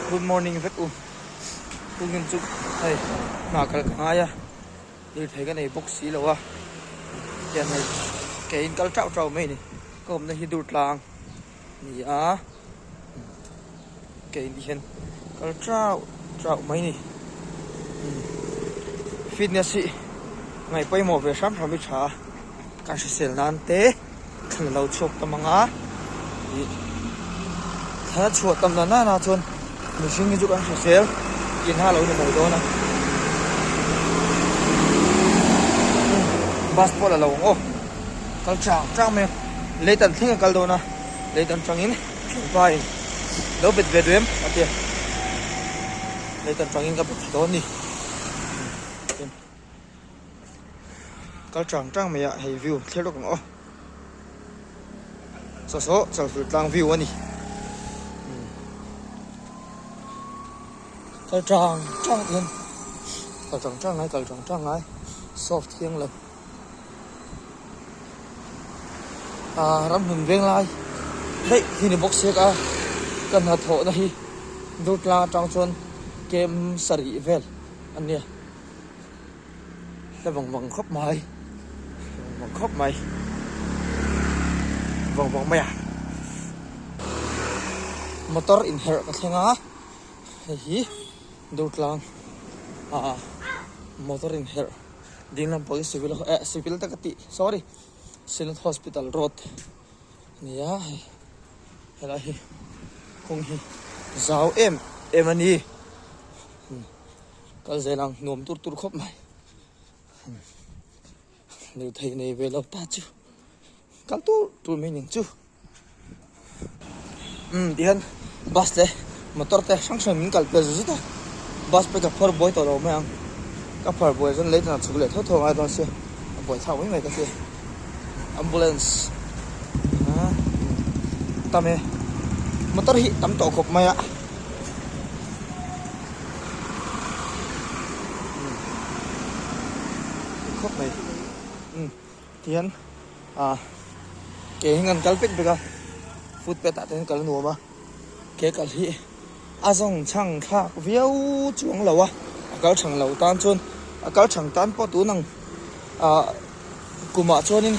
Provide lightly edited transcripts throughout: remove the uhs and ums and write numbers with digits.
Good morning vek u. Tungin chu hei hna kal ka ngai a, lirthei ka nei bawk si lo a, tiang hei ke in kal tauh tauh mai a ni. Ka awmna hi dur tlang a ni a, ke in hian kal tauh tauh mai a ni. Fitness hi ngaih pawimawh ve hram hram hi tha a, kan hrisel nan te. Thlan a lo chhuak tam ang a, ih thlan a chhuah tam dan dan ah chuan mihring hi chu kan hrisel in a lo ni mai dawn a bus pawh la lo ang aw kal chang chang mai a lei tan thleng a kal dawn a lei tan tangin thianpa in lo bet ve duh em a tia lei tan tangin ka bet thla dawn a ni. Kal chang chang mai a hei view thlir lawk ang aw chaw saw chalfilh tlang view a ni kal chang chang hian kal chang chang ngai kal chang chang ngai soft thiang lo ah ramhlun veng lai daih hi ni bawk siak a ka hnathawh na hi Durtlang atang chuan kem sarih vel a nia. Hla vang vang khawp mai vang vang khawp mai vang vang mai a motor inherh ka thleng a hei hi Durtlang ah motor inherh ding lam pawh hi civil eh civil te ka tih sorry Synod hospital road a ni a hei helai hi kawng hi zau em em a ni. Kal zel ang nuam tur tur khawp mai lirthei nei ve lo ta chu kal tur tur mai ning chu umm tihian bus te motor te hrang hrang min kal pel zut zut a bus pawh ka phawr buai tawh lo mai ang ka phawr buai chuan lei tan a chhuk leh tho tho ngai dawn sia a buai thlak mai mai ka tia ambulance ah tam e motor hi tam tawh khawp mai a. Khawp mai tihian ah ke hi an kal vek vek a footpath ah te hian kal nuam a ke kal hi a zawng chhang thlak viau chuang lo a a kal thang lo tan chuan a kal thang tan pawh tun ang ah kumah chuanin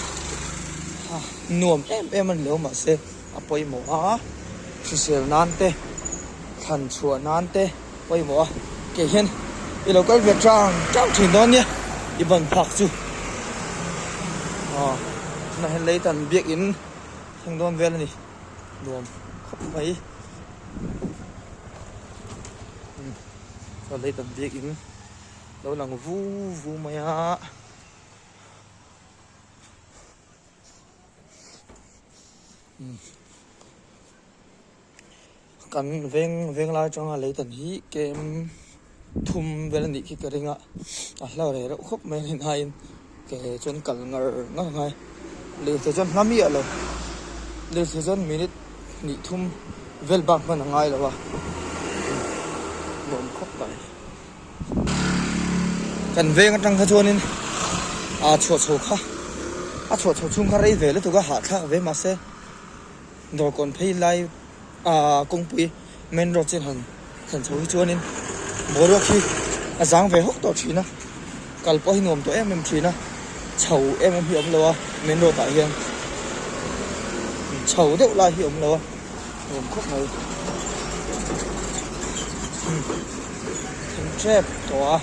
nuam em em a ni lo mahse a pawimawh a hrisel nan te thlan chhuah nan te pawimawh a kei hian i lo kal ve chang chang thin dawn nia i ban phak chu aw tunah hian lei tan biakin thleng dawn vel a ni nuam khawp mai chuan lei tan biakin lo lang vu vu mai a. Kan veng veng lai atanga lei tan hi kem thum vel a nih khi ka ring a a hla reh reuh khawp mai a ni nain ke chuan kal ngar ngar ngai lirthei chuan hma miah lo lirthei chuan minute hnih thum vel bak hman a ngai lo a nuam khawp mai. Kan veng atang kha chuanin aa chhuah chho kha a chhuah chho chhung kha rei ve lutuk a hahthlak ve mahse dawrkawn phei lai aa kawngpui main road chin han thlen chho hi chuanin boruak hi a zang ve hawk tawh thin a kal pawh hi nuam tawh em em thin a chho em em hi a awm lo a main road ah hian chho deuh lai hi a awm lo a nuam khawp mai. Thing tep tawh a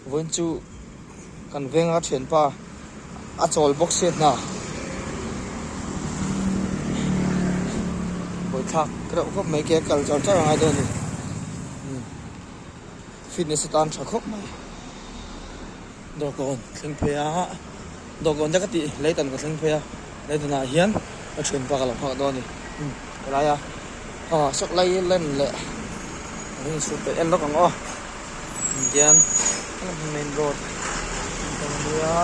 vawiin chu kan venga thianpa a chawl bawk sia hna bawithlak reuh khawp mai ke a kal char char angai dawn a ni fitness atan tha khawp mai dawhkawn thleng phei a dawhkawn te ka tih lei tan ka thleng phei a lei tanah hian ka thianpa ka lo nghak dawn a ni helai a aw sawk lai len leh an insut peih en lawk ang aw tihian main road a nia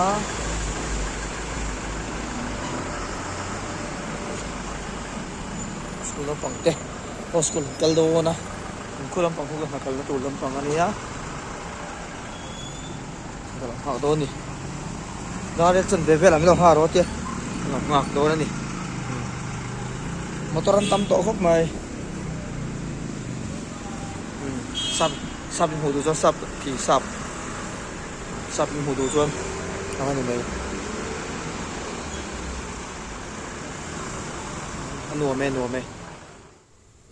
school naupang te aw school an kal dawn a khu lampang khu ka hna kalna tur lampang a nia. Ka lo nghak dawn a ni dar riat chuan ve vel ang lo nghak rawh tia ka lo nghak dawn a ni. Motor an tam tawh khawp mai. Sap sap in hmuh duh chuan sap khi sap sap in hmuh duh chuan ang a ni mai. A nuam e a nuam e.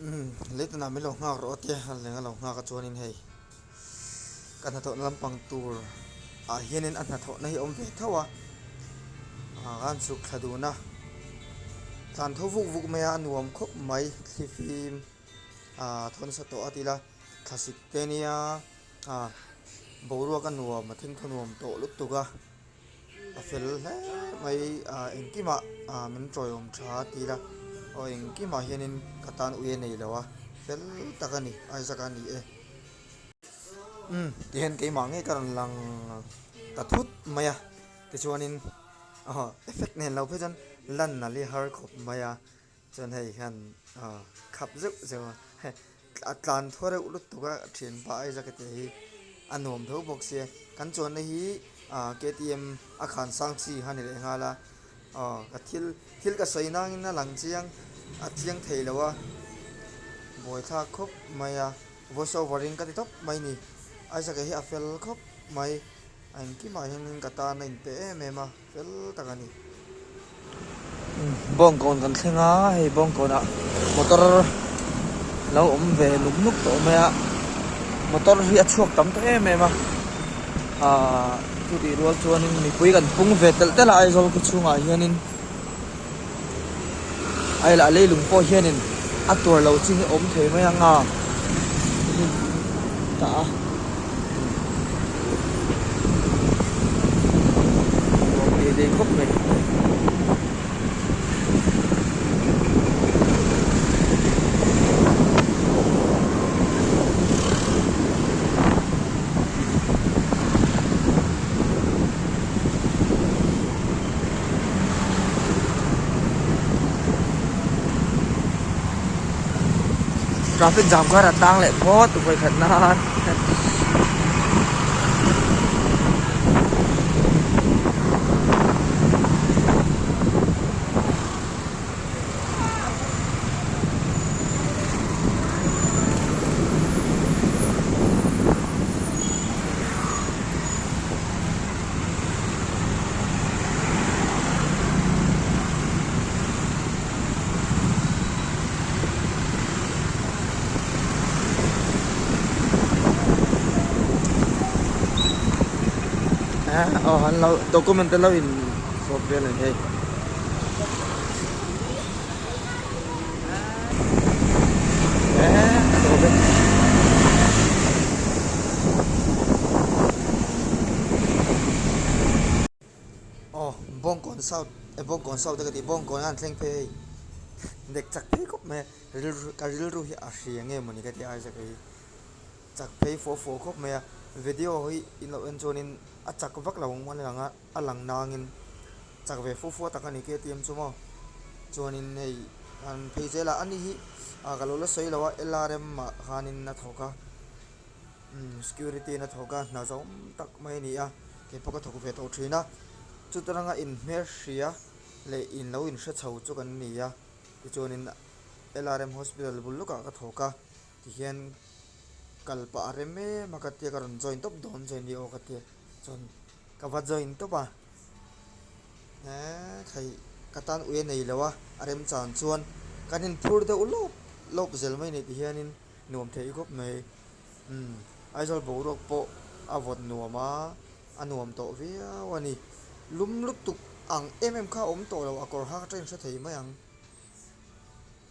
Umm leitan ah min lo nghak rawh a tia a leng a lo nghak a chuanin hei ka hnathawhna lampang tur ah hianin a hnathawhna hi a awm ve tho a ah khan chhuk thla dun a tlan tho vuk vuk mai a a nuam khawp mai thlifim ah thaw nasa tawh a tila thlasik te nia ah boruak a nuam a thengthaw nuam tawh lutuk a a fel hle mai ah engkimah ah min tawiawm tha a tila aw engkimah hianin ka tan ui a nei lo a fel tak a ni Isaac a ni e. Umm tihian keimah ngei ka rawn lang ta thut mai a tichuanin aw effect nen lo phei chuan lan a li har khawp mai a chuan hei hian aw khap zeuh zeuh a hei a tlan thaw reuh lutuk a thianpa Isaac a tih hi a nuam tho bawk sia kan chuanna hi ah K T M a khan sang chi kha a ni leh nghal a aw ka thil thil ka sawi nangin a lang chiang a chiang thei lo a buaithlak khawp mai a. Voice over in ka ti tawp mai ni. Isaac hi a fel khawp mai. A engkimah hianin ka tan a inpe em em a, fel tak a ni. Bawngkawn kan thleng a, hei bawngkawnah motor lo awm ve nuk nuk tawh mai a. Motor hi a chhuak tam tawh em em a. Ahh chutih rual chuanin mipui kan pung ve telh telh a Aizawl khaw chhungah hianin. Ailah leilung pawh hianin a tuar lo chin hi a awm thei mai ang a tah a nuam ve thei khawp mai. Traffic jam kha a tang leh phawt vawikhat nan. Aw an lo document te lo in zawt vel a ni hei. Aw Bawngkawn South eh Bawngkawn South te ka tih Bawngkawn a an thleng phei hei nek chak phei khawp mai a rilru ka rilru hi a hria nge mawni ka ti a Isaac hi chak phei fawh fawh khawp mai a video hi in lo en chuanin a chak vak lo ang a a lang nangin chak ve fawh fawh tak a ni K T M chu maw chuanin hei an phei zel a ani hi ah ka lo la sawi lo a L R M ah khanin a thawk a. Umm security in a thawk a hna zawm tak mai a ni a kei pawh ka thawk ve tawh thin a chuta ranga inhmer hria leh in lo inhre chho chu kan ni a tichuanin L R M hospital bul lawkah ka thawk a tihian kal pah a rem em a ka tia ka rawn join tawp dawn che ni aw ka tia chuan ka va join tawp a eee thei ka tan ui a nei lo a a remchan chuan kan inphur deuh lawp lawp zel mai a ni tihianin. Nuam thei khawp mai. Umm Aizawl boruak pawh a vawt nuam a, a nuam tawh viau a ni. Lum lutuk ang em em kha a awm tawh lo, a kawr hak atangin hre thei mai ang.